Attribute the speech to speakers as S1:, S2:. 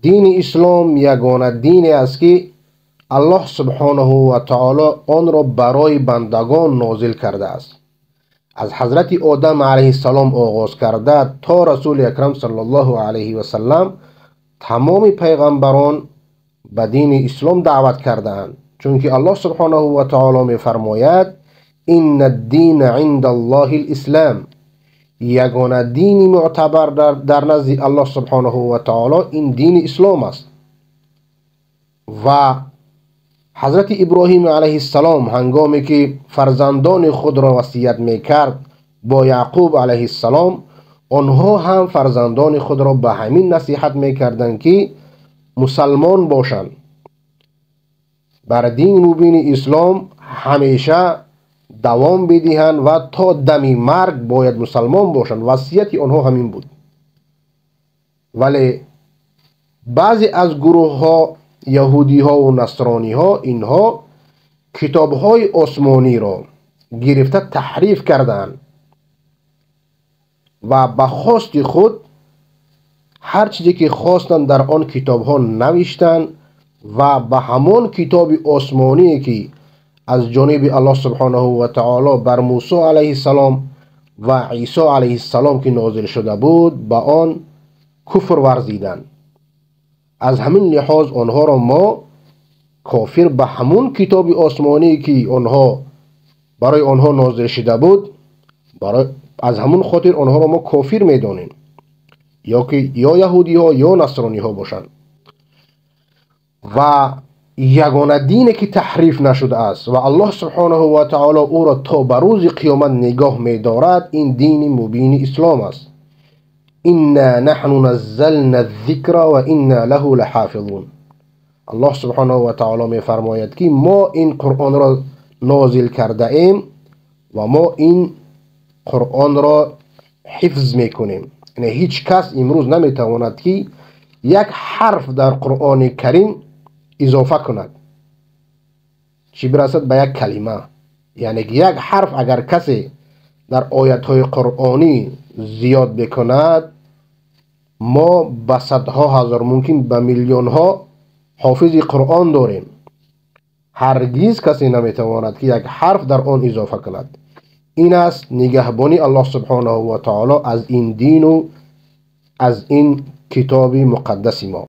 S1: Дини ислом ягона дине аст, ки Аллоҳ субҳонаҳу ва таоло онро барои бандагон нозил кардааст. Аз ҳазрати Одам алайҳиссалом оғоз карда то Расули Акрам саллаллоҳу алайҳи васаллам, тамоми пайғамбарон ба дини ислом даъват кардаанд, чунки Аллоҳ субҳонаҳу ва таоло мефармояд: «Инна ддина инда Аллоҳи лислам». Ягона дини мӯътабар дар назди Аллоҳ субҳонаҳу ва таоло ин дини ислом аст. Ва ҳазрати Иброҳим алайҳиссалом, ҳангоме ки фарзандони худро васият мекард бо Яъқуб алайҳиссалом, онҳо ҳам фарзандони худро ба ҳамин насиҳат мекарданд, ки мусалмон бошанд, бар дини мубини ислом ҳамеша давом бидиҳанд ва то дами марг бояд мусалмон бошанд. Васияти онҳо ҳамин буд. Вале баъзе аз гурӯҳҳо, яҳудиҳову насрониҳо, инҳо китобҳои осмониро гирифта таҳриф кардаанд ва ба хости худ ҳар чизе ки хостанд, дар он китобҳо навиштанд ва ба ҳамон китоби осмоние, ки аз ҷониби Аллоҳ субҳонаҳу ва таоло бар Мусо алайҳиссалом ва Исо алайҳиссалом ки нозил шуда буд, ба он куфр варзиданд. Аз ҳамин лиҳоз онҳоро мо кофир, ба ҳамон китоби осмоние, ки онҳо барои онҳо нозил шуда буд, аз ҳамон хотир онҳоро мо кофир медонем, ё ки ё яҳудиҳо, ё насрониҳо бошанд. Ва ягона дине, ки таҳриф нашудааст ва Аллоҳ субҳонаҳу ва таоло ӯро то ба рӯзи қиёмат нигоҳ медорад, ин дини мубини ислом аст. «Инна наҳну наззална зикра ва инна лаҳу лаҳофизун». Аллоҳ субҳонаҳу ва таоло мефармояд, ки мо ин Қуръонро нозил кардаем ва мо ин Қуръонро ҳифз мекунем. Яъне ҳеҷ кас имрӯз наметавонад, ки як ҳарф дар Қуръони Карим изофа кунад, чӣ бирасад ба як калима. Яъне ки як ҳарф агар касе дар оятҳои қуръонӣ зиёд бикунад, мо ба садҳо ҳазор, мумкин ба миллионҳо ҳофизи Қуръон дорем, ҳаргиз касе наметавонад, ки як ҳарф дар он изофа кунад. Ин аст нигаҳбони Аллоҳ субҳонаҳу ва таоло аз ин дину аз ин китоби муқаддаси мо.